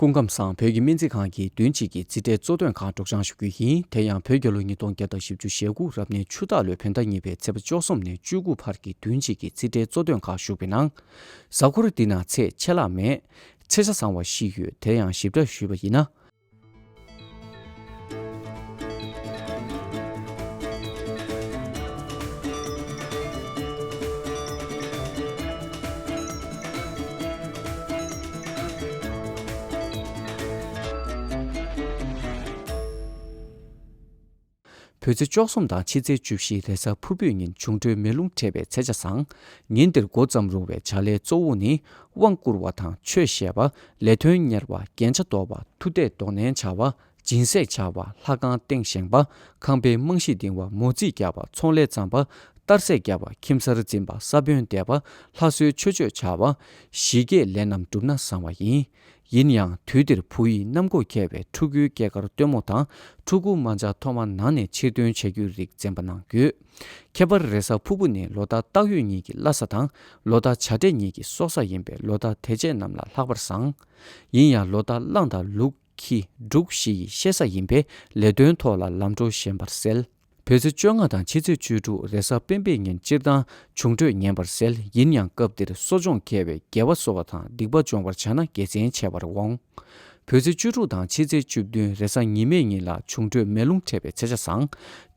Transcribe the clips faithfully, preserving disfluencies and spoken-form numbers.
སྐུ་ཁམས་བཟང་། བོད་ཀྱི་སྨན་རྩིས་ཁང་གི་བདུན་གཅིག་གི་རྩིས་ཁྲའི་གཙོ་དོན་ཁག་སྒྲོག་སྦྱང་ཞུ་རྒྱུ་ཡིན། དེ་ཡང་བོད་རྒྱལ་ལོ་ཉིས་སྟོང་བརྒྱ་དང་བཞི་བཅུ་ཞེ་དགུ་རབ་གནས་ཆུ་སྟག་ལོའི་བོད་ཟླ་གཉིས་པའི་ཚེས་པ་བཅུ་གསུམ་ནས་བཅུ་དགུ་བར་གྱི་བདུན་གཅིག་གི་རྩིས་ཁྲའི་གཙོ་དོན་ཁག་ཞུགས་པའི་ནང་། གཟའ་འཁོར་འདི་ན་ཚེས་ཆད་ལྷག་མེད། ཚེས་ཆ་བཟང་བ་བཞི་ཡོད། དེ་ཡང་ཞིབ་ཕྲ་ཞུས་པ་ཡིན་ན། བོད་ཚེས་བཅུ་གསུམ་དང་ཕྱི་ཚེས་བཅུ་བཞི་རེས་གཟའ་ཕུར་བུའི་ཉིན་འབྱུང་འཕྲོད་མེ་རླུང་འཕྲད་པའི་ཚེས་ཆ་བཟང་། ཉིན་འདིར་འགོ་བརྩམ་རུང་བའི་བྱ་ལས་གཙོ་བོ་ནི། དབང་བསྐུར་བ་དང་ཆོས་བཤད་པ། ལས་དོན་གཉེར་བ། རྒྱན་ཆ་འདོགས་པ། མཐུ་གཏད་དོ་ནན་བྱ་བ། སྦྱིན་སྲེག་བྱ་བ། ལྷ་ཁང་སྟེང་བཞེངས་པ། ཁང་པའི་རྨང་གཞི་འདིང་བ། མོ་རྩིས་རྒྱག་པ། ཚོང་ལས་བརྩམ་པ། གཏར་སྲེག་བརྒྱབ་པ། ཁྱིམ་གསར་འཛིན་པ། ས་བོན་འདེབས་པ། ལྷ་གསོལ་མཆོད་བརྗོད་བྱ་བ། ཞི་རྒྱས་ལས་རྣམས་བསྒྲུབས་ན་བཟང་བ་ཡིན། ཡིན་ཡང་དུས་འདིར་བོད་ཡུལ་གནམ་སྒོ་ཁྱེར་བའི་ཕྲུ་གུའི་སྐྱེས་སྐར་སྟོན་མོ་དང་ཕྲུ་གུ་མ་འཇག་ཐོག་མ་ནང་ནས་ཕྱིར་ཐོན་བྱ་རྒྱུའི་རིགས་འཛེམ་པ་གནང་དགོས། ཁྱད་པར་རེས་གཟའ་ཕུར་བུ་ནི་ལོ་ཟླ་སྟག་ཡོས་ཉིད་ཀྱི་བླ་གཟའ་དང་ལོ་ཟླ་བྱ་སྤྲེལ་ཉིད་ཀྱི་སྲོག་གཟའ་ཡིན་པས་ལོ་ཟླ་དེ་ཆད་རྣམས་ལ་ལྷག་པར་བཟང་། ཡིན་ཡང་ལོ་ཟླ་གླང་དང་ལུག་ཁྱི་འབྲུག་བཞི་ཡི་གཤེད་གཟའ་ཡིན་པས་ལས་དོན་ཐོག་ལ་ལམ་འགྲོ་ཞན་པར་གསལ། བོད་ཚེས་བཅོ་ལྔ་དང་ཕྱི་ཚེས་བཅུ་དྲུག་རེས་གཟའ་སྤེན་པའི་ཉིན་སྤྱིར་བཏང་འབྱུང་འཕྲོད་ངན་པར་གསལ། ཡིན་ཡང་སྐབས་འདིར་གསོ་སྦྱོང་འཁེལ་བའི་དགེ་བ་གསོ་བ་དང་སྡིག་པ་སྦྱོང་བར་བྱ་ན་དགེ་མཚན་ཆེ་བར་འོང་། བོད་ཚེས་བཅུ་དྲུག་དང་ཕྱི་ཚེས་བཅུ་བདུན་རེས་གཟའ་ཉི་མའི་ཉིན་ལ་འབྱུང་འཕྲོད་མེ་རླུང་འཕྲད་པའི་ཚེས་ཆ་བཟང་།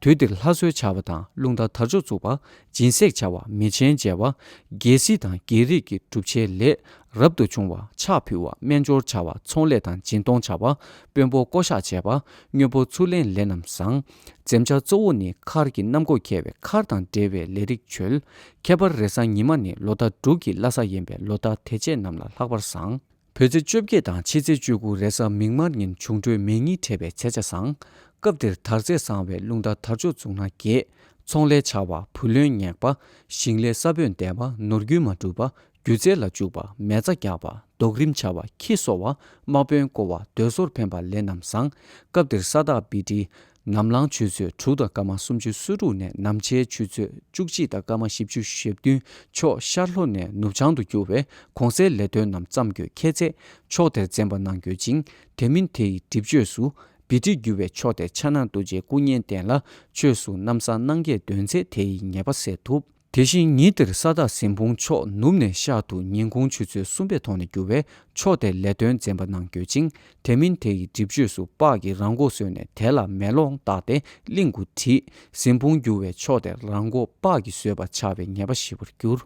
དུས་འདིར་ལྷ་གསོལ་བྱ་བ་དང་རླུང་རྟ་དར་ལྕོག་བཙུགས་པ། སྦྱིན་སྲེག་བྱ་བ། མི་ཆེན་མཇལ་བ། རྒྱལ་སྲིད་དང་རྒྱལ་རིགས་ཀྱི་སྒྲུབ་བྱེད་ལས་རབ་ཏུ་བྱུང་བ། ཕྱག་ཕུལ་བ། སྨན་སྦྱོར་བྱ་བ། ཚོང་ལས་དང་སྦྱིན་གཏོང་བྱ་བ། དཔོན་པོ་བསྐོ་གཞག་བྱས་པ། དངོས་པོ་ཚུར་ལེན་ལས་རྣམས་བཟང་། འཛེམ་བྱ་གཙོ་བོ་ནི་མཁར་གྱི་གནམ་སྒོ་ཁྱེར་བའི་མཁར་དང་འབྲེལ་བའི་ལས་རིགས་འཆོལ། ཁྱད་པར་རེས་གཟའ་ཉི་མ་ནི་ལོ་ཟླ་འབྲུག་གི་བླ་གཟའ་ཡིན་པས་ལོ་ཟླ་དེ་ཆད་རྣམས་ལ་ལྷག་པར་བཟང་། བོད་ཚེས་བཅོ་བརྒྱད་དང་ཕྱི་ཚེས་བཅུ་དགུ་རེས་གཟའ་མིག་དམར་ཉིན་འབྱུང་འཕྲོད་མེ་གཉིས་འཕྲད་པའི་ཚེས་ཆ་བཟང་། སྐབས་འདིར་དར་ཚད་བཟང་བའི་རླུང་རྟ་དར་ལྕོག་བཙུགས་ན་རྒྱས། ཚོང་ལས་བྱ་བ། བུ་ལོན་ཉེག་པ། ཞིང་ལས་ས་བོན་འདེབས་པ། ནོར་རྒྱུན་མ་འགྲུབ་པ། སྒྱུ་རྩལ་ལ་འཇུག་པ། མེ་བཙའ་རྒྱག་པ། རྡོག་རིམ་བྱ་བ། ཁྱི་གསོ་བ། དམག་དཔོན་བསྐོ་བ། སྡོད་གསོར་ཕན་པ་ལས་རྣམས་བཟང་། སྐབས་འདིར་ས་བདག་བི་ཏྲི། ནམ་ལངས་ཆུ་ཚོད་དྲུག་དང་སྐར་མ་སུམ་ཅུ་སོ་དྲུག་ནས་ནམ་ཕྱེད་ཆུ་ཚོད་བཅུ་གཅིག་དང་སྐར་མ་བཞི་བཅུ་ཞེ་བདུན། ཕྱོགས་ཤར་ལྷོ་ནས་ནུབ་བྱང་དུ་འགྱུར་བས་གོང་གསལ་ལས་དོན་རྣམས་བརྩམ་དགོས་ཁྱད་ཚད། ཕྱོགས་དེར་འཛེམ་པ་གནང་དགོས་ཅིང་། དེ་མིན་དེ་ཡི་སྒྲིབ་བཅོས་སུ། བི་ཏྲི་རྒྱུ་བའི་ཕྱོགས་དེར་ཕྱག་ན་རྡོ་རྗེའི་སྐུ་བརྙན་བསྟན་ལ་ཆོས་སུ་གནམ་ས་སྣང་རྒྱས་འདོན་ཚེ་དེ་ཡི་ཉེས་པ་སེལ་ཐུབ། དེ་བཞིན་ཉིན་དེར་ས་བདག་གཟིམ་དཔུང་ཕྱོགས་ནུབ་ནས་ཤར་དུ་ཉིན་གུང་ཆུ་ཚོད་གསུམ་པའི་ཐོག་ནས་རྒྱུ་བས་ཕྱོགས་དེར་ལས་དོན་འཛེམ་པ་གནང་དགོས་ཅིང་། དེ་མིན་དེ་ཡི་སྒྲིབ་བཅོས་སུ་སྤགས་ཀྱི་རང་མགོ་བཟོས་ནས་དེ་ལ་མེ་ལོང་བཏགས་ཏེ་གླིང་དགུ་བྲིས། གཟིམ་དཔུང་རྒྱུ་བའི་ཕྱོགས་དེར་རང་མགོ་སྤགས་ཀྱིས་བཟོས་པ་ཆགས་པའི་ཉེས་པ་ཞི་བར་འགྱུར།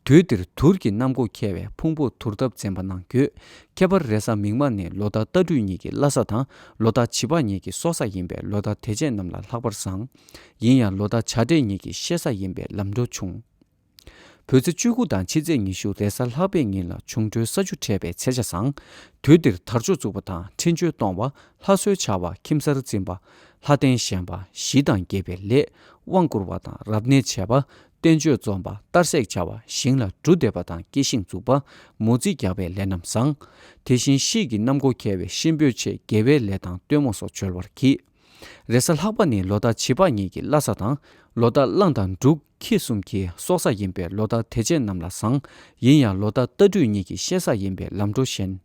དུས་འདིར་དུར་གྱི་གནམ་སྒོ་ཁྱེར་བའི་ཕུང་པོ་དུར་ཐབས་འཛེམ་པ་གནང་དགོས། ཁྱད་པར་རེས་གཟའ་མིག་དམར་ནི་ལོ་ཟླ་རྟ་སྦྲུལ་གཉིས་ཀྱི་བླ་གཟའ་དང་ལོ་ཟླ་བྱི་པགས་གཉིས་ཀྱི་སྲོག་གཟའ་ཡིན་པས་ལོ་ཟླ་དེ་ཆད་རྣམས་ལ་ལྷག་པར་བཟང་། ཡིན་ཡང་ལོ་ཟླ་བྱ་སྤྲེལ་གཉིས་ཀྱི་གཤེད་གཟའ་ཡིན་པས་ལམ་འགྲོ་ཆུང་། བོད་ཚེས་བཅུ་དགུ་དང་ཕྱི་ཚེས་ཉི་ཤུ་རེས་གཟའ་ལྷག་པའི་ཉིན་ལ་འབྱུང་འཕྲོད་ས་ཆུ་འཕྲད་པའི་ཚེས་ཆ་བཟང་། དུས་འདིར་དར་ལྕོག་བཙུགས་པ་དང་འཕྲིན་བཅོལ་གཏོང་བ། ལྷ་གསོལ་བྱ་བ། ཁྱིམ་གསར་འཛིན་པ། ལྷ་རྟེན་བཞེངས་པ། གཞི་དང་རྒྱས་པའི་ལས། དབང་བསྐུར་བ་དང་རབ་གནས་བྱས་པ། བསྟན་བཅོས་འཛོམས་པ། གཏར་སྲེག་བྱ་བ། ཞིང་ལ་འབྲུ་འདེབས་པ་དང་སྐྱེ་ཤིང་འཛུགས་པ། མོ་རྩིས་རྒྱག་པའི་ལས་རྣམས་བཟང་། དེ་བཞིན་གཤིད་ཀྱི་གནམ་སྒོ་ཁྱེར་བས་གཤིན་པོའི་ཆེད་དགེ་བའི་ལས་དང་སྟོན་མོ་སོགས་འཆོལ་བར་གྱིས། རེས་གཟའ་ལྷག་པ་ནི་ལོ་ཟླ་བྱི་པགས་གཉིས་ཀྱི་བླ་གཟའ་དང་། ལོ་ཟླ་གླང་དང་འབྲུག་ཁྱི་གསུམ་གྱི་སྲོག་གཟའ་ཡིན་པས་ལོ་ཟླ་དེ་ཆད་རྣམས་ལ་བཟང་། ཡིན་ཡང་ལོ་ཟླ་རྟ་སྦྲུལ་གཉིས་ཀྱི་གཤེད་གཟའ་ཡིན་པས་ལམ་འགྲོ་ཞན།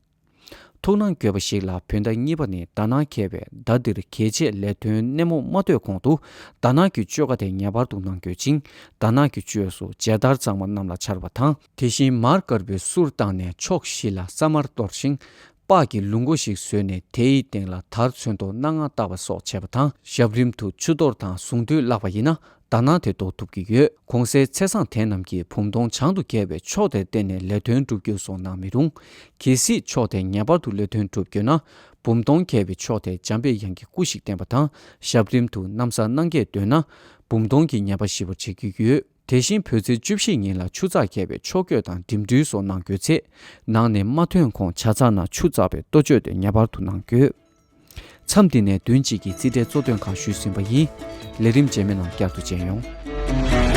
ཐུགས་སྣང་དགོས་པ་ཞིག་ལ་བོད་ཟླ་གཉིས་པ་ནི་ཟླ་ནག་ཁེལ་བས་ཟླ་འདིར་གལ་ཆེ་ལས་དོན་སྣེ་མོ་མ་གཏོད་གོང་དུ་ཟླ་ནག་གི་བཅོས་ཁ་དེ་ངེས་པར་དུ་གནང་དགོས་ཅིང་། ཟླ་ནག་གི་བཅོས་སུ་མཇལ་དར་གཙང་མ་གནམ་ལ་འཕྱར་བ་དང་། དེ་བཞིན་མར་དཀར་པོའི་གསུར་བཏང་ནས་ཕྱོགས་བཞི་ལ་ས་དམར་གཏོར་ཞིང་། སྤགས་ཀྱི་ལུག་མགོ་ཞིག་བཟོས་ནས་དེའི་སྟེང་ལ་དར་ཚོན་མདོག་སྣ་ལྔ་བཏགས་པ་སོགས་བྱས་པ་དང་། ཞབས་རིམ་དུ་ཆུ་གཏོར་དང་གཟུངས་བསྡུས་བཀླགས་པ་ཡིན་ན། ཟླ་ནག་དེ་ཟློག་ཐུབ་ཀྱི་ཡོད། གོང་གསལ་ཚེས་བཟང་དེ་རྣམས་ཀྱིས་བུམ་སྟོང་བྱང་དུ་བཀལ་བའི་ཕྱོགས་དེར་བརྟེན་ནས་ལས་དོན་སྒྲུབ་རྒྱུ་སོགས་གནང་མི་རུང་། གལ་སྲིད་ཕྱོགས་དེར་ངེས་པར་དུ་ལས་དོན་སྒྲུབ་དགོས་ན། བུམ་སྟོང་བཀལ་བའི་ཕྱོགས་དེར་འཇམ་པའི་དབྱངས་ཀྱི་སྐུ་ཞིག་བསྟན་པ་དང་། ཞབས་རིམ་དུ་གནམ་ས་སྣང་རྒྱས་འདོན་ན། བུམ་སྟོང་གི་ཉེས་པ་ཞི་བར་བྱེད་ཀྱི་ཡོད། དེ་བཞིན་བོད་ཚེས་བཅུ་བཞི་ཉིན་ལ་ཆུ་ཚགས་བཀལ་བའི་ཕྱོགས་བསྐྱོད་དང་འགྲིམ་འགྲུལ་སོགས་གནང་དགོས་ཚེ། ནང་ནས་མ་ཐོན་གོང་ཇ་ཚགས་ནང་ཆུ་བཙགས་པའི་ལྟོ་སྤྱོད་དེ་ངེས་པར་དུ་གནང་དགོས། མཚམས་འདི་ནས་བདུན་གཅིག་གི་རྩིས་ཁྲའི་གཙོ་དོན་ཁག་ཞུས་ཟིན་པ་ཡིན། ལས་རིམ་རྗེས་མའི་ནང་བསྐྱར་དུ་མཇལ་ཡོང་།